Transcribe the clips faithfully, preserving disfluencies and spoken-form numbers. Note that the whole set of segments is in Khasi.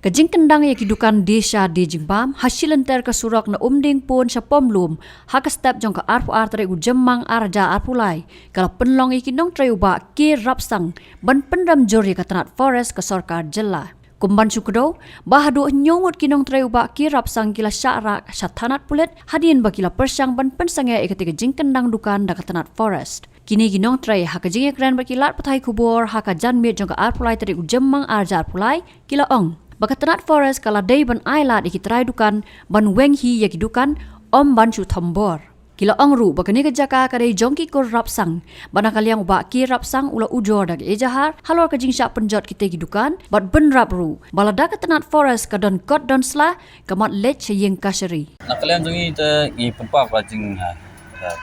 Ka jingkyndang ïa ki dukan die sha die jingbam ha shilynter ka surok na Umdingpun sha Pomlum ha ka step jong ka arphew ar tarik u Jymmang ar hajar arphew lai ka la pynlong ïa ki nongtrei u Bah K. Rapsang ban pynrem jur ïa ka tnat forest ka sorkar jylla. Kum ban shu kdew ba haduh hynñiew ngut ki nongtrei u Bah K. Rapsang ki la shah rah sha thanat pulit hadien ba ki la pyrshang ban pynsangeh ïa katei ka jingkyndang dukan da ka tnat forest. Kine ki nongtrei ha ka jingïakren bad ki lad pathai khubor ha ka janmiet jong ka arphew lai tarik u Jymmang ar hajar arphew lai ki la ong ba ka tnat forest ka la dei ban ai lad ïa ki trai dukan ban weng hi ïa ki dukan, ym ban shu thombor. Ki la ong ruh ba kane ka jaka ka dei jong ki kur Rapsang, ba na ka liang u Bah K. Rapsang u la ujor da ka ejahar halor ka jingshah pynjot kitei ki dukan bad bynrap ruh ba lada ka tnat forest ka don kot don sla, ka mut leit sha ïing kashari. Na ka liang jong ngi te ngi pynpaw ka jing, ah, ah,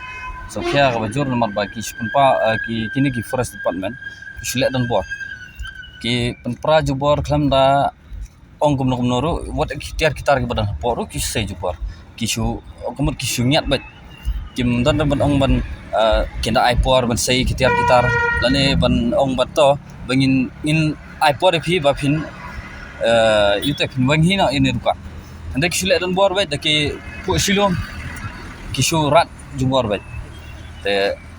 sngewkhia kaba jur namar ba ki shu pynpaw, ah, ki, kine ki forest department ki shu leh donbor, ki pynpra jubor khlem da ong kumno kumno ruh, wat ki tiar ki tar kiba don hapoh ruh ki shu sei jubor. Ki shu, ka mut ki shu ngiat beit. Kim don ban ong ban, ah, kin da ai por ban sei ki tiar ki tar lane ban ong ban to ba ngin, ngin ai por ïa phi ba phin, eh, ïa te phin weng hi noh ïa ine i dukan. Hynrei ki shu leh donbor beit da ki phuh shilliang, ki shu rat jubor beit. Te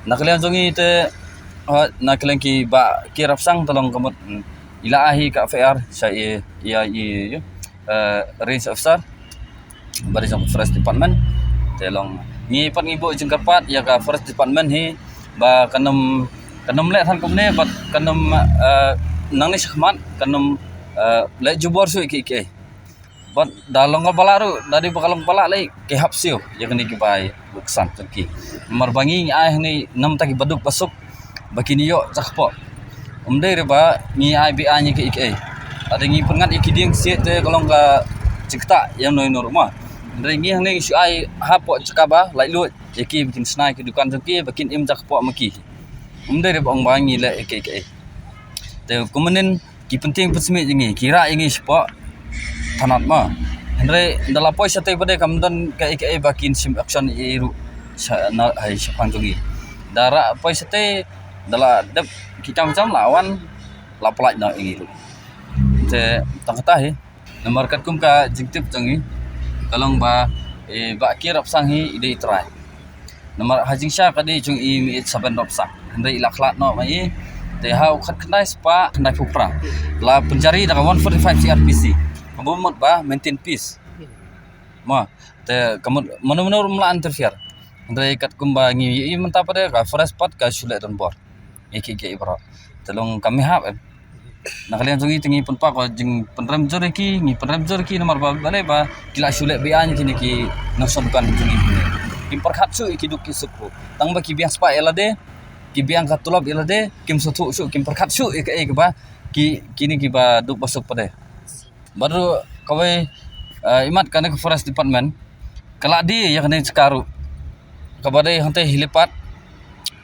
na ka liang jong ngi te, ha, na ka liang ki Bah K. Rapsang te long ka mut, mm, i la ai hi ka F I R sha i, ïa i, eh, range officer ba dei jong forest department. Te long ngi pat ngi buh jingkyrpad ïa ka forest department hi ba kan ym, kan ym leh than kumne bad kan ym, eh, nangne shakhmat kan ym, eh, leh jubor shuh ïa kiei kiei. Bad da long ka ba lah ruh, da dei ba ka long ba lah lei, ki hap siew ïa kine kiba ïa ksan jong ki. Namar ba ngi ngi ai hangne namar ta kiba duk ba suk ba kin ïoh jakpoh. Ym dei re ba ngi ai be-aiñ ïa kiei kiei. Lada ngi pynngat ïa ki dieng siej te ka long ka jingktah ïa no ïa no ruh ma. Hynrei ngi hangne ngi shu ai hapoh jaka ba laitluid ïa ki ba kin shna ïa ki dukan jong ki ba kin im jakpoh ma ki. Ym dei re ba ong ba ngi leh ïa kiei kiei. Te kumne ki pyntieng pynsmit ïa ngi, ki rah ïa ngi shapoh thanat ma. Hynrei da la poi shatei pat de kam don kaei kaei ba kin shim action ïa i ruh sha na, hai shaphang jong ngi. Da rah poi shatei da la dep ki kam jam la wan la pyllait noh ïa ngi ruh. Te tang kata hi. Namar katkum ka jingtip jong ngi ka long ba, eh, Bah K. Rapsang hi i dei i trai. Namar ha jingshisha ka dei jong i mei Saben Rapsang. Hynrei i la khlad noh ma i. Te ha u khatkhyndai spah khyndaiphew phra la pynjari da ka one forty-five C R P C. Ka mut ba maintain peace. Ma, te ka mut mano mano ruh ym lah interfere. Hynrei katkum ba ngi ïohi mynta pat de ka forest pat ka shu leh donbor ïa kiei kiei baroh. Te long kam mihap em. Na ka liang jong ngi te ngi pynpaw ka jingpynrem jur ïa ki, ngi pynrem jur ïa ki namar ba balei ba ki la shu leh be-aiñ ïa kine ki nongshong dukan jong ngi. Kim pyrkhat shuh ïa ki duk ki suk ruh. Tang ba ki biang spah ïa lade, ki biang ka tulop ïa lade, kim sngewthuh shuh, kim pyrkhat shuh ïa kaei kaba ki, kine kiba duk ba suk pat de. Bad ruh kawei, eh, imat kane ka forest department ka la die ïa kane jaka ruh. Kaba dei hangtei helipad,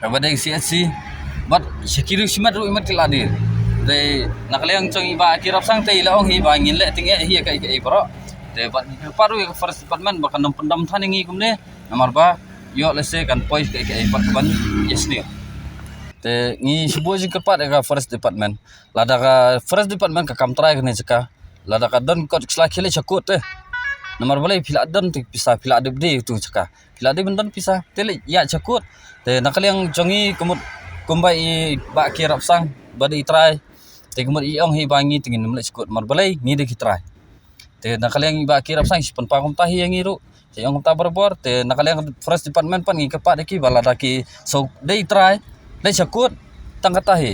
kaba dei C H C. Bad sha ki riew shimet ruh imat ki la die. Te na ka liang jong i Bah K. Rapsang te i la ong hi ba ngin leh tyngeh hi ïa kaei kaei baroh. Te bad ngi kyrpad ruh ïa ka forest department ba kan ym pyndam than ïa ngi kumne namar ba ïoh lehse kan poi kaei kaei bad ban ïasniew. Te ngi shu buh jingkyrpad ïa ka forest department. Lada ka forest department ka kam trai kane jaka, lada ka don kot ki sla khie leit sha kut te. Namar balei phi la don te pisa, phi la dep die tu jaka. Phi la dep don pisa te leit ïa sha kut. Te na ka liang jong ngi ka mut kumba i Bah K. Rapsang ba dei i trai. Te ka mut i ong hi ba ngi te ngin ym leit sha kut. Namar balei ngi dei ki trai. Te na ka liang i Bah K. Rapsang i shu pynpaw kumta hi ïa ngi ruh. Te ong kumta barabor, te na ka liang forest department pat ngi kyrpad ïa ki ba lada ki shu dei trai leit sha kut tang kata hi.